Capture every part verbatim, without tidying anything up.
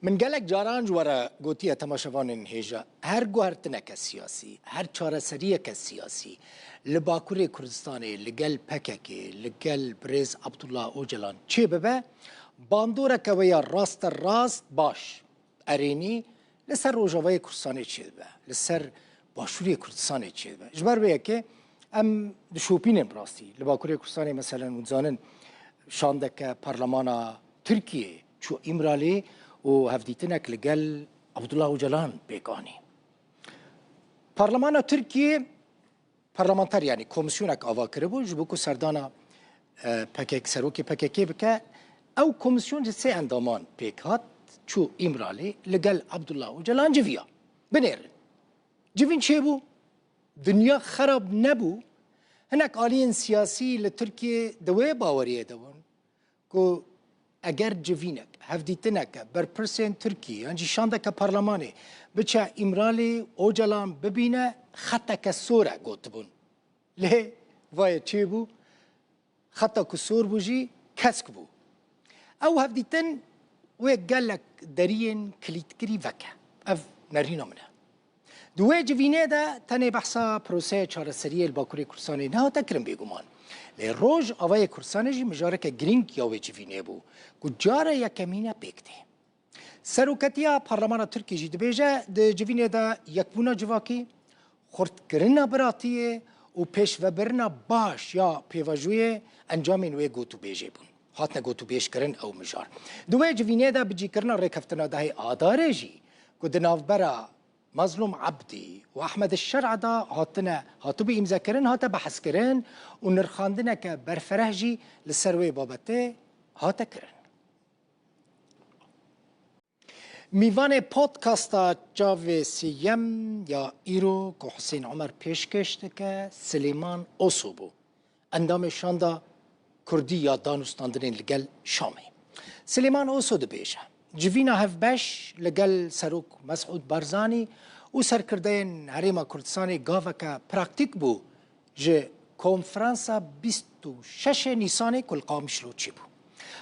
Min gelek caran ji we re gotiye, temaşevanên hêja, her guhertineke siyasî, her çareseriyeke siyasî li Bakurê Kurdistanê li gel P K K, li gel birêz Abdullah Ocalan çêbibe, bandoreke wê ya rasterast baş, erênî li ser Rojavayê Kurdistanê çêdibe, li ser Başûrê Kurdistanê çêdibe. Ji ber vê yekê em dişopînin bi rastî. Li Bakurê Kurdistanê, meselen, hûn dizanin, şandeke parlemana Tirkiyê çû Îmralî û hevdîtinek li gel Abdullah Ocalan pêk anî. Parlemana Tirkiyê parlamenter, yanî komisyonek ava kiribû ji bo ku serdana, e, P K K, serokê P K K bike. Ew komisyon ji sê endaman pêk hat, çû Îmralî, li gel Abdullah Ocalan civiya. Binêrin. Civîn çêbû, dinya xerab nebû. Hinek aliyên siyasî li Tirkiyê di wê baweriyê de bûn ku eger civînek, hevdîtineke berpirsên Tirkiyê yan jî şandeke parlemanê biçe Îmralî, Ocalan bibîne, xeteke sor e gotibûn. Lê vaye çêbû, xeta ku sor bû jî kesk bû. Ew hevdîtin wê gelek deriyên kilîtkirî veke. Ev nerîna min e. Di wê civînê de tenê behsa proseya çareseriyê li Bakurê Kurdistanê nehate kirin bêguman. Lê Rojavayê Kurdistanê jî mijareke girîng ya wê civînê bû ku cara yekemîn e pêk tê. Seroketiya Parlemana Tirkî jî dibêje, di civînê de yekbûna civakî, xurtkirina biratiyê û pêşvebirina baş ya pêvajoyê encamên wê gotûbêjê bûn. Hatine gotûbêjkirin ew mijar. Di wê civînê de bicîkirina rêkeftina dehê Adarê jî ku di navbera Mazlûm Ebdî û Ehmed Şer'a de hatine, hatibû îmzekirin, hate behskirin û nirxandineke berfereh jî li ser wê babetê hate kirin. Mîvanê podcasta Çavê Sêyem ya îro ku Husên Omer pêşkêş dike, Silêman Oso bû. Endamê Şanda Kurdî ya Danûstandinên li gel Şamê. Silêman Oso dibêje, civîna hevbeş li gel Serok Mesûd Barzanî û serkirdeyên Herêma Kurdistanê gaveke praktîk bû ji konferansa bîst û şeş Nîsanê ku li Qamişlo çêbû.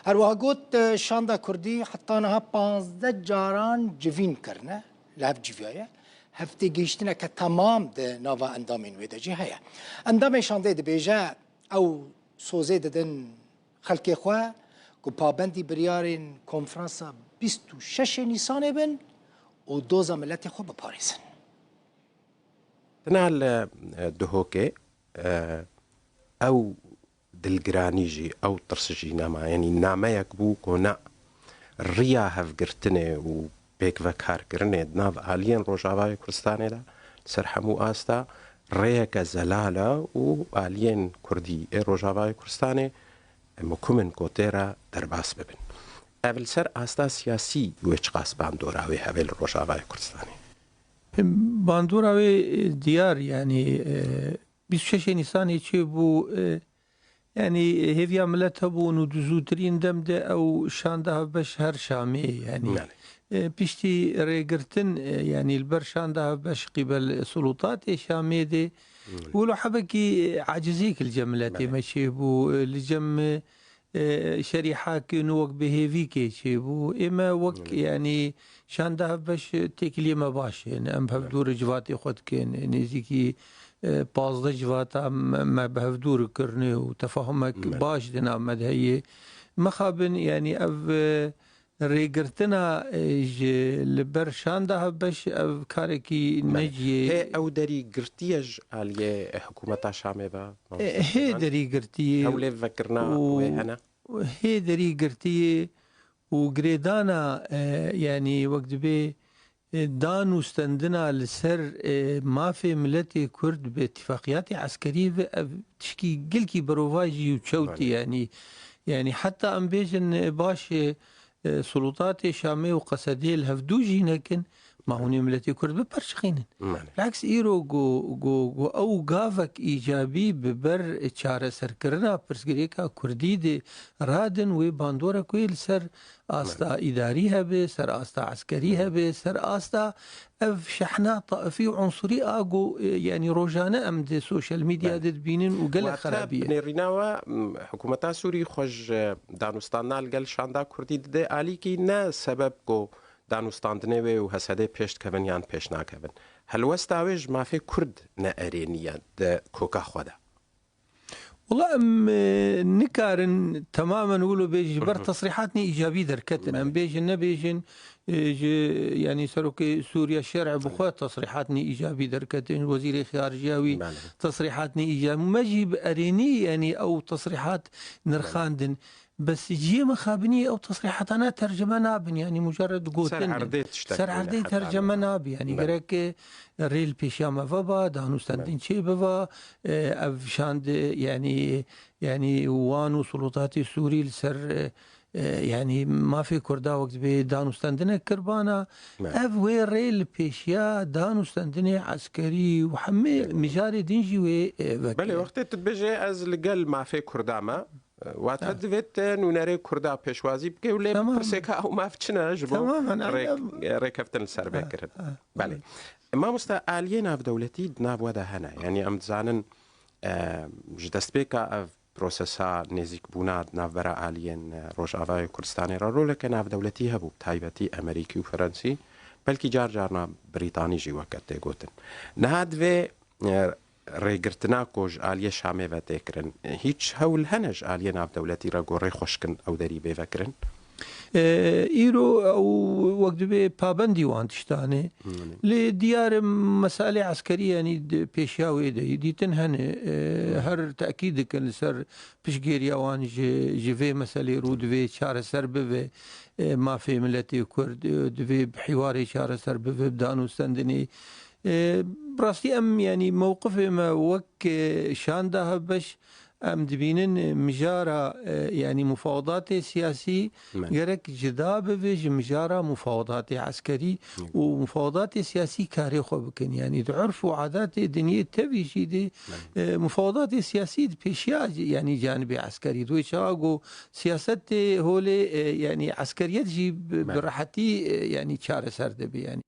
Her wiha got, şanda Kurdî heta niha panzdeh caran civîn kirine, li hev civiyaye. Hevtêgihiştineke temam di nava endamên wê de jî heye. Endamê şandê dibêje, ew sozê didin xelkê xwe ku pabendî biryarên konferansa bîst û şeş Nîsanê bin û doza miletê xwe biparêzin. Dina li, e, Duhokê, e, ew dilgiranî jî, ew tirs jî nema. Yanî nameyek bû ku na riya hevgirtinê û pêkvekarkirinê di nav aliyên Rojavayê Kurdistanê de li ser hemû asta rêyeke zelal e û aliyên Kurdî ê Rojavayê Kurdistanê mukim in ku tê re derbas bibin. Ev li ser asta siyasî wê çiqas bandora wê hebe li Rojavayê Kurdistanê? Bandora wê, e, diyar, yanî, e, bîst û şeş Nîsanê çêbû, e, yanî, e, hêviya milet hebûn û di zûtirîn dem de ew şanda hevbeş her Şamê, yanî, Belê. e, piştî rêgirtin, e, yanî, li ber şanda hevbeş qîbel sulûtatê Şamê de, Belê. wilo hebekî, e, aciziyek li cem miletê Belê. me çêbû, e, li cem, e, e, şerîhakê nû wek bi hêvîkê çêbû. Ê me wek, Hı. yanî, şanda hevbeş têkiliyê me baş in. Em bi hev Hı. dûr civatê xwe dikin. Nêzîkî, e, pazdeh civata me, me bi hev dûr kirine û tefahumek Hı. baş di nav me de heye. Mixabin, yanî, ev, e, rêgirtina, e, ji li ber şanda hevbeş ev karekî Belê. neciyê. Hê ew derî girtiye ji aliyê hikûmeta Şamê ve? E, hê derî girtiyê Hewlê vekirina û wê hene? hê derî girtiyê û girêdana, e, yanî wek dibê, e, dan û stendina li ser, e, mafê miletê Kurd bi îtifaqiyatê eskerî ve ev tişkî gelkî berovajî û çewtî Belê. yanî. Yanî heta em bêjin, e, baş, e, e, sulûtatê Şamê û Qesedê li hevdû jî nekin, ma hûn ê miletê Kurd biperçixînin. Belê. Bileks îro ku, ku, ku ew gavek îcabî bi ber çareserkirina pirsgirêka Kurdî de radin wê bandorek wê li ser asta Belê. îdarî hebe, ser asta eskerî Belê. hebe, ser asta ev şehna taifî û unsurî a ku, e, yanî rojane em di sosyal medya Belê. de dibînin û gelek Wate xerabî ye. Binêrîna we, m, hikûmeta Sûrî xwe ji danûstandina li gel şanda Kurdî dide alîkî ne sebeb ku danûstandinê wê û H S D'ê pêş dikevin yan pêş nakevin. Helwesta wê ji mafê Kurd ne erênî ye di koka xwe de. Wela em, e, nikarin temamen wilo bêjin, ji ber Hı hı. tesrîhatnê îcabî derketin. Belê. Em bêjin, nebêjin, e, ji, yanî serokê Sûriye Şer'e bi Belê. xwe tesrîhatnê îcabî derketin, wezîrê xarijiya wî Belê. tesrîhatnê îcabî. Me jî bi erênî, yanî ew tesrîhat Belê. nirxandin. Bes cihê mixabinî ew tesrîhatana tercime nabin, yanî mucerred Ser gotin. erdê tiştek Ser bûne erdê heta tercime niha. nabe, yanî Belê. gerek, e, rê li pêşiya me veba, danûstendin Belê. çê biva, e, ev şand, yanî, yanî wan û sulûtatê Sûrî li ser, e, e, yanî mafê Kurda wek dibê danûstendinek kirbana. Belê. Ev wê rê li pêşiya danûstendinê eskerî û hemê Belê. mijarê din jî wê, e, vekire. Belê, wextê tu dibêjê ez li gel mafê Kurda me, Wate Ha. divêt te nûnerê Kurda pêşwazî bike û lê Tamam. pirsêka ew maf çi ne ji bo Tamamen, rêk-, aynen. rêkeftin li ser Ha, bê kirin. ha. Belê. Mamoste, aliyê navdewletî di nav we de hene. Yanî em dizanin, e, ji destpêka ev prosesa nêzîkbûna di navbera aliyên, e, Rojavayê Kurdistanê re roleke navdewletî hebû, bi taybetî Amerîkî û Ferensî, belkî car carna Brîtanî jî weke tê gotin. Niha divê, e, rêgirtina ku ji aliyê Şamê ve tê kirin, hîç hewl hene ji aliyê navdewletî re ku rê xweş kin ew derî bê vekirin? E, îro ew wek dibê pabendî wan tiştanê. Hmm. Lê diyar e meselê eskerî, yanî di pêşiya wê de yî dîtin hene. E, Hmm. her tekîd dikin li ser piştgêriya wan ji, ji vê meselê rû divê çareser bibe. E, mafê miletê Kurd, e, divê bi hîwarê çareser bibe, bi danûstendinê. E, bi rastî em, yanî mewqifê me wek, e, şanda hevbeş, em dibînin, e, mijara, e, yanî mufawedatê siyasî Me. gerek cida bibe ji mijara mufawedatê eskerî Me. û mufawedatê siyasî karê xwe bikin. Yanî di urf û adatê dinyê tevî jî de, Me. e, mufawedatê siyasî di pêşiya, yanî canibê eskerî. Di wê çawa ku siyasetê holê, e, yanî eskeriyet jî bi, bi Me. rehetî, e, yanî çareser dibe yanî.